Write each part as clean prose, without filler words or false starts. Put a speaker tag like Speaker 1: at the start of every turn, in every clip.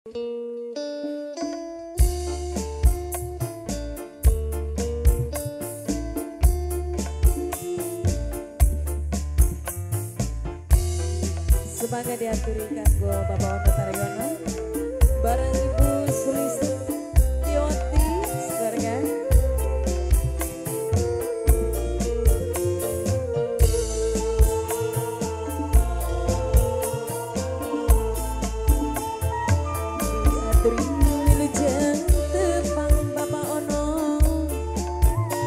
Speaker 1: Semangat diaturi kanggo Bapak Ono Taryono bareng Ibu Sulistyowati sekeluarga. Diaturi wilujeng tepang Bapak Ono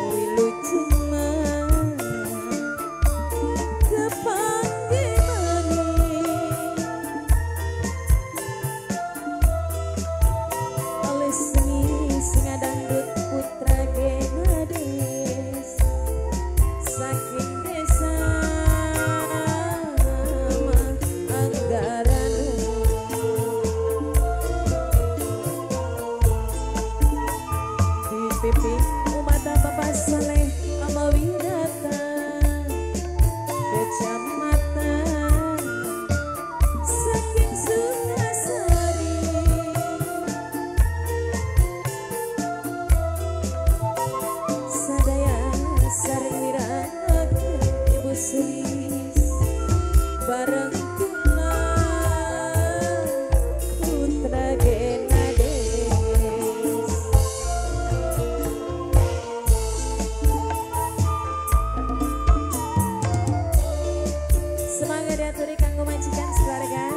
Speaker 1: wilujeng pipi umata Bapak Saleh Amawinata kecamatan saking Sukasari. Sadaya saring wiranaken Ibu Sulis bareng kula putra Genades. Semangat diaturi kanggo majikan sekeluarga,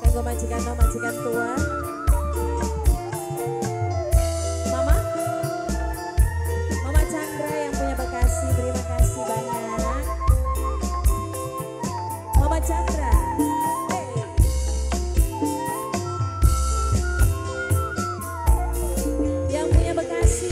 Speaker 1: kanggo majikan no majikan tua. Mama, Mama Chandra yang punya Bekasi, terima kasih banyak. Mama Chandra. Hey. Yang punya Bekasi.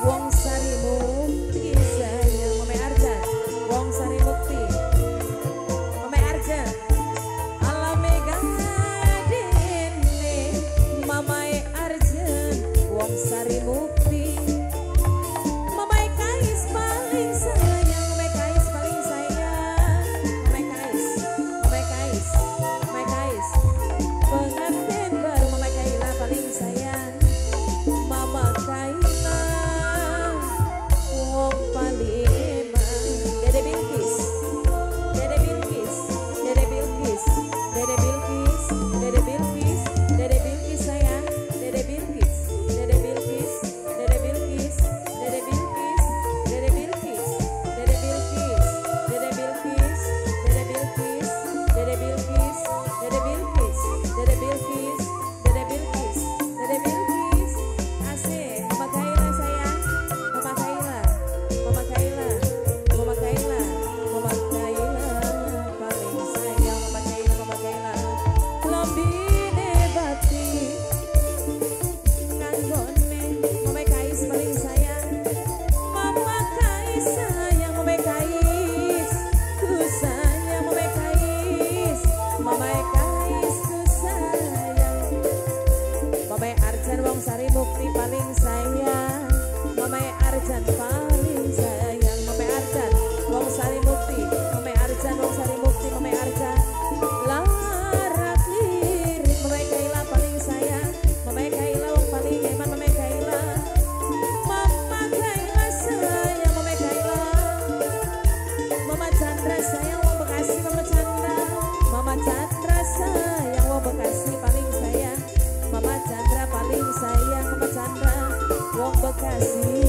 Speaker 1: Wong Sari Mukti sayang, Mame Arjan, Wong Sari Mukti, Mame Arjan, alame gadene, Mamae Arjan, Wong Sari Mukti, Mamae Kais paling sayang, Mamae Kais paling sayang, Mamae Kais, Mamae Kais, Mamae Kais, pengantin baru Mamae Kaila paling sayang, Mama Kaila. Dede Bilqis, Dede Bilqis, Dede Bilqis, Dede Bilqis, Dede Bilqis, Dede Bilqis sayang, Dede Bilqis, Dede Bilqis, Dede Bilqis, Dede Bilqis, Dede Bilqis, Dede Bilqis, Dede Bilqis, Dede Bilqis, Dede Bilqis, Dede Bilqis, Dede Bilqis, Dede Bilqis, Dede Bilqis. Asik, Mama Kaila sayang, Mama Kaila, Mama Kaila, Mama Kaila, Mama Kaila paling sayang, Mama Kaila, Mama Kaila. Lambine batik nganggone Mama Kais paling sayang, Mama Kais sayang, Mama Kais ku sayang, Mama Kais, Mama Kais ku sayang. Mama Arjan Wong Sari Mukti paling sayang, Mama Arjan paling sayang, Mama Arjan Wong Sari Mukti, Mama Arjan Wong Sari Mukti, Mama Arjan larat lirik, Mama Kaila paling sayang, Mama Kaila wong paling eman, Mama Kaila, Mama Kaila sayang, Mama Kaila, Mama Chandra sayang wong Bekasi, Mama Chandra, Mama Chandra sayang wong Bekasi paling sayang, Mama Chandra paling sayang, Mama Chandra wong Bekasi.